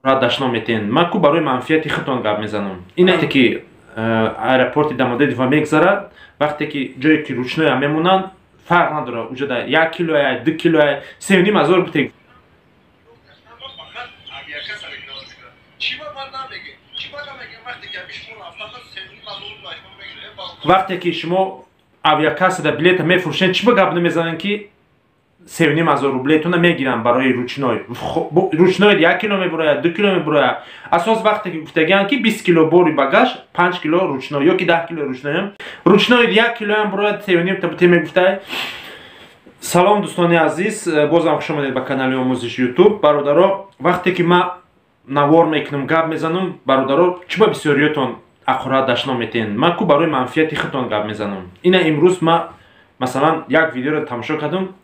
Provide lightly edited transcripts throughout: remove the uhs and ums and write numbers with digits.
Дашном метен. Ман ку барои манфиати худтон гап мезанам. Инате ки аэропорти Домодедово мегзарад, вақте ки ҷое ки ручноя мемонанд, фарқ надорад, уҷода 1 килоя, 2 килоя, 3,5 ҳазор бите. Вақте ки шумо авиакассада билета мефурӯшед, чӣ ба гап намезанед, ки 3,5 ҳазор рублетона мегиранд барои ручной? Ручной 1 кило мебурояд, 2 кило мебурояд. Асос вақте ки гуфтагианд, ки 20 кило бори багаж, 5 кило ручной ё ки 10 кило ручной. Ручной 1 килоам бурояд, 3,5 та бите мегуфтай. Салом, дӯстони азиз, бозам хуш омадед ба канали Омӯзиш YouTube. Бародаро, вақте ки ман навор мекунам, гап мезанам, бародаро, чӣ ба бисёриётон ақурат дашном метен? Ман ку барои манфиати худтон гап мезанам. Ина имрӯз ман, масалан, як видеоро тамошо кардам.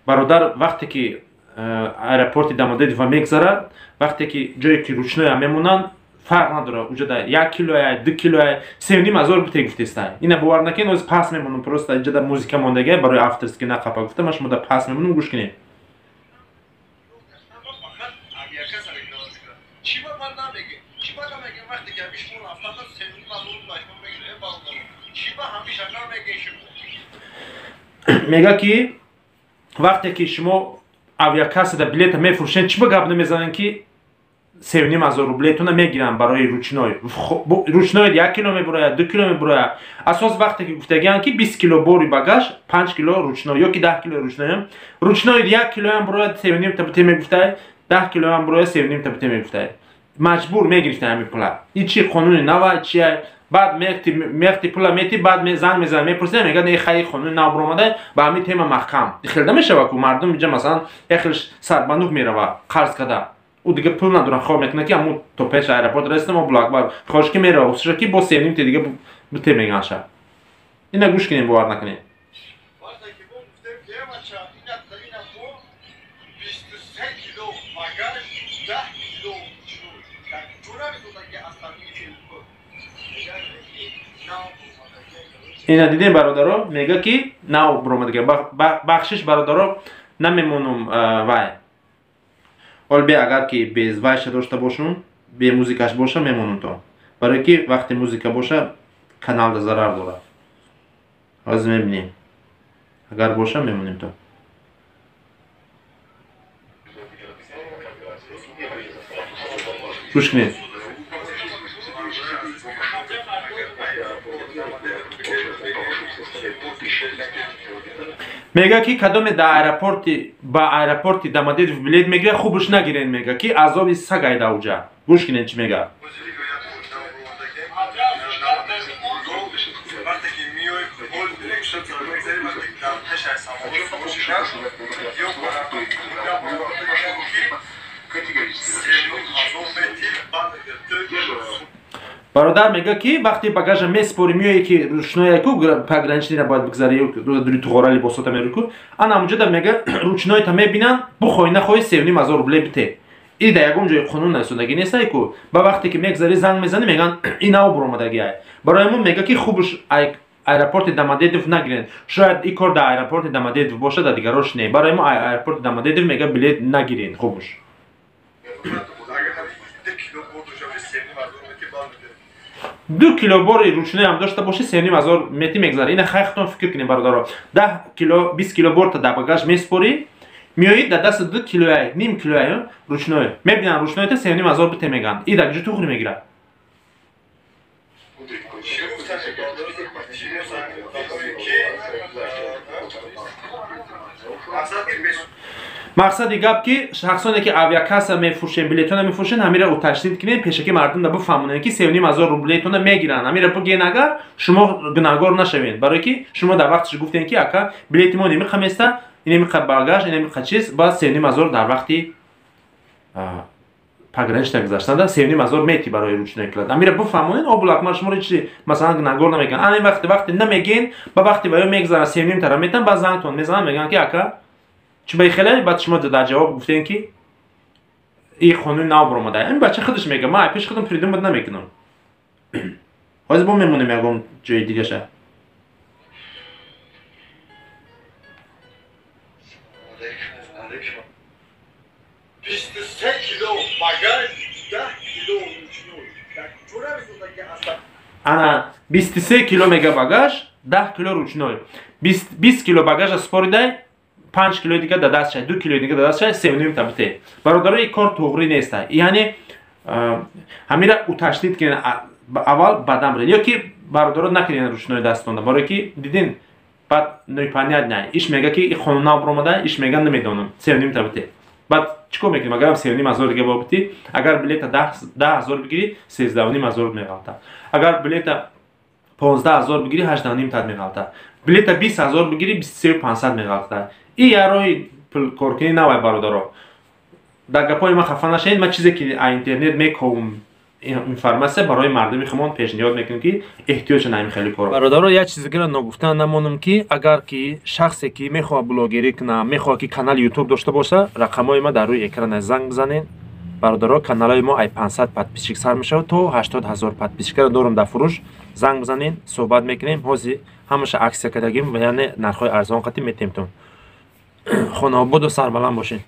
Бародар, вақте ки аэропорти Домодедово мегзарад, вақте ки ҷое ки ручноя мемонанд, фарқ надорад, уҷода 1 килоя, 2 килоя, 3,5 ҳазор бите гуфтестай. Ина бовар накунед, оз пас мемонам, просто иҷода музика мондагия барои авторский нақапа гуфта, ман шумода пас мемонам, гӯш кунед. Мега ки вақте ки шумо авиакассада билета мефурӯшед, чӣ ба гап намезанед, ки 3,5 ҳазор рублетона мегиранд барои ручной? Ручной 1 кило мебурояд, 2 кило мебурояд. Асос вақте ки гуфтагианд, ки 20 кило бори багаж, 5 кило ручной ё ки 10 кило ручной. Ручной 1 килоам бурояд, 3,5 та бите мегуфтай, 10 килоам бурояд, 3,5 та бите мегуфтай. Маҷбур мегирифтан ҳамин пула. Ин чи қонуни нава, чи? Баъд мехти пула мети, баъд занг мезанад, мепурсад, мегӯяд, не, хай, қонуни нав буромада, ба ҳамин тема маҳкам. Хелда мешава ку мардум иҷа, масалан, як хел сарбанук мерава қарз када. Ӯ дига пул надорад, хоб мекунад, ки ҳамун то пеш аэропорт расидам, Абулакбар хош ки мерава, усша ки бо 3,5 та дига бите меганша. Ина гӯш кунем, бовар накунем. Ина дидем, бародаро, мега ки нав буромадага. Бахшиш, бародаро, намемонум вай. Ол бе, агар ки без вайша дошта бошум, бе музикаш боша, мемонум то. Барои ки вақте музика боша, каналда зарар дорад. Ҳозир мебинем. Агар боша, мемонем то. Гӯш кунед. Мега ки кадоме дар аэропорти ба аэропорти Домодедово билет мегирад, хубш нагирен, мега ки азоби сагай дар уҷа. Гӯш кунед, чӣ мега. Бародар мега ки вақте багажа меспорӣ, меоӣ ки ручное ку пограничныйра бояд бигзарӣ, дури туғора либосота мерӯ ку, ана ҳамунҷода мега ручнойта мебинанд, бухоҳӣ нахоҳӣ 3,5 ҳазор рубле бите. И дар ягон ҷои қонун нарасондагӣ нестай ку. Ба вақте ки мегзарӣ, занг мезанӣ, мегӯянд, ин нав буромадагиай. Барои мо мега ки хубш аэропорти Домодедово нагиред. Шояд ин кор дар аэропорти Домодедово бошад, дар дигарош не. Барои мо аэропорти Домодедово мега билет нагиред хубш. 2 кило бори ручноям дошта бошӣ, 3,5 ҳазор мети, мегзарӣ. Ина хай худтон фикр кунед, бародаро. 10 кило, 20 кило борта дар багаж меспорӣ, меоӣ, дар даст 2 килояй, ним килояй ручной. Мебинанд ручнойта, 3,5 ҳазор бите мегӯянд. И дар куҷо тухри мегирад? Мақсади гап ки шахсоне ки авиакасса мефурӯшен, билетона мефурӯшен, ҳамира уточнить кунед, пешаки мардумда бифаҳмонед, ки 3,5 ҳазор рублетона мегиранд. Ҳамира бигӯен, агар шумо гунаҳгор нашавед, барое ки шумо дар вақташ гуфтем, ки ака, билети мо немиқа места, инамиқа багаж, инамиқа чиз, баъд 3,5 ҳазор дар вақти погранична гузаштанда 3,5 ҳазор мети барои ручной кладь. Амира бифаҳмонед, Обулакмар шуморо чизи, масалан, гунаҳгор намекунад. Ана вақте намегӯен, ба вақти ба ё мегзаранд, 3,5 тара метан, баъд зангтон мезананд, мегӯянд, ки ака, чӣ ба хеле? Баъд шумо дар ҷавоб гуфтем, ки ин қонуни нав буромада. Ин бача худаш мега, ман пеш худам придумать намекунам. Ҳозир бо мемонем ягон ҷои дигаша. 23 кило багаж. 10 кило ручной. Ана, 23 кило мега багаж, 10 кило ручной. 20 кило багажа споридай, 5 килои дига да даст шай, 2 килои дига да даст шай, севним та бите. Бародаро, ин кор туғрӣ неста. Яъне ҳамира уточнить кунед аввал, баъдан биред. Ё ки, бародаро, накунед ручной дастонда, барое ки дидин, баъд непонятно. Иш мега, ки и қонун нав баромада, иш мега, намедонам, севним та бите. Баъд чӣ кор мекунем? Агарам 3,5 ҳазор дига бобитӣ, агар билета 10 ҳазор бигирӣ, 13,5 ҳазор меғалта. Агар билета 15 ҳазор бигирӣ, 8,5 тат меғалта. Билета 20 ҳазор бигирӣ, 23 500 меғалта. И як роҳи пулкоркунӣ навай. Бародаро, дар гапҳои ман хафа нашавед. Ман чизе ки а интернет мековум, информация барои мардуми худмон пешниҳод мекунем, ки эҳтиёҷ на ин хеле кор. Бародаро, як чизе гира ногуфта намонам, ки агар ки шахсе ки мехоҳад блогерӣ кунад, мехоҳад ки канали ютуб дошта боша, рақамҳои ма дар рӯи экран, занг бизанед. Бародаро, каналҳои мо ай 500 подписчик сар мешавад, то 80 ҳазор подписчикаро дорум дар фурӯш. Занг бизанед, суҳбат мекунем. Ҳозир ҳамаша акция кардагим, яъне нархҳои арзон қатӣ метемтон. Хонаободу сарбаланд бошед.